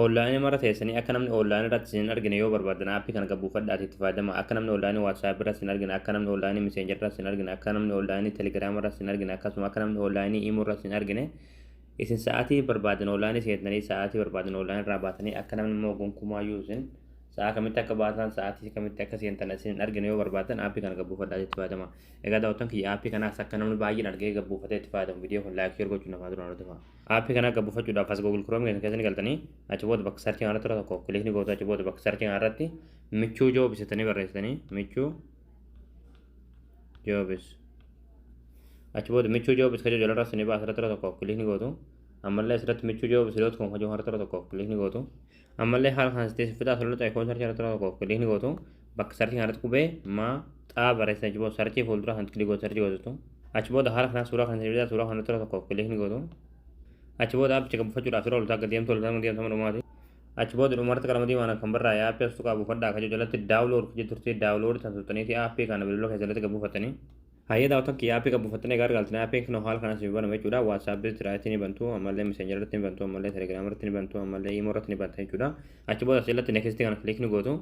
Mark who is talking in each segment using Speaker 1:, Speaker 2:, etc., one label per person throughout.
Speaker 1: Onlaayinii mara teessanii akka namni onlaayinii irratti isin argine yoo barbaadan, aappii kana gabbuufadhaati itti fayyadama. Akka namni onlaayinii WhatsApp irratti isin argine, akka namni onlaayinii Messenger irratti isin argine, akka namni onlaayinii Telegram irratti isin argine, akkasuma akka namni onlaayinii Imo irratti isin argine, isin sa'aatii barbaadan onlaayinii seentanii, sa'aatii barbaadan onlaayinii irraa baatanii, akka namni immoo gonkumaayyuu isin sa'a kamitti akka baatan, sa'aatii kamitti akka seentan isin argine yoo barbaadan, aappii kana gabbuufadhaati itti fayyadama. Egaa daawwattoon kiyya, aappii kanaas akka namni baay'een argee gabbuufatee itti fayyadamu viidiyoo kun like, share gochuun afaan duraan hordofaa. Aappii kana gabbuufachuudhaaf as Google Chrome keessa ni galtanii, achi booda bakka searchii kanarratti yeroo tokko click ni gootu. Achi booda bakka searchii kanarratti Michuu Jobs jettanii barreessitanii, Michuu Jobs. Achi booda Michuu Jobs kan jedhu jalarraa isin baasa, asirratti yeroo tokko click ni gootu. Ammallee asirratti michuujobs.com kan jedhu kanarratti yeroo tokko click ni gootu. Ammallee haala kanaan sitti fitaa asirratti icon searchii kanarratti yeroo tokko click ni gootu. Bakka searchii kanarratti qubee maa xaa barreessanii, achi booda searchii fuuldura kan click gootu, searchii gootu. Achi booda haala kanaan suuraa kan fitaa, suuraa kanarratti yeroo tokko click ni gootu. Achi booda aappicha gabbuufachuudhaaf yeroo ol gad deemtu, ol deemtu dhumaati. Achi booda dhumarratti qalama diimaan kan barraa'e aappii as tuqaa buufadhaa kan jedhu jalatti download kan jedhu turte, download tan tuqxaniiti aappii kana bilbila keessatti gabbuufatanii. Hayyee daawwattoon kiyya, aappii gabbuufattanii egaa argaltanii, aappiin kun haala kanaan siif banama jechuudha. WhatsApp irratti ni bantu, ammallee Messenger irratti ni bantu, ammallee Telegram irratti ni bantu, ammallee Imo irratti ni bantu jechuudha. Achi booda asirratti next kana click ni gootu.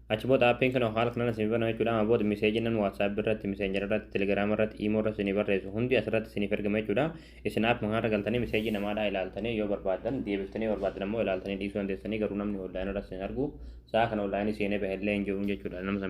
Speaker 1: Achi booda aappiin kun haala kanaan siif banama jechuudha. Amma booda messageiin namni WhatsApp irratti, Messenger irratti, Telegram irratti, Imo irratti isinii barreessu hundi asirratti isiniif ergama jechuudha. Isin aappii kanarra galtanii messageii namaadhaa ilaaltanii, yoo barbaadan deebiftanii, yoo barbaadan ammoo ilaaltanii dhiisuu dandeessanii, garuu namni onlaayinii irratti isin argu sa'a kana onlaayinii seenee bahe illee hin jiru jechuudha nama san bira.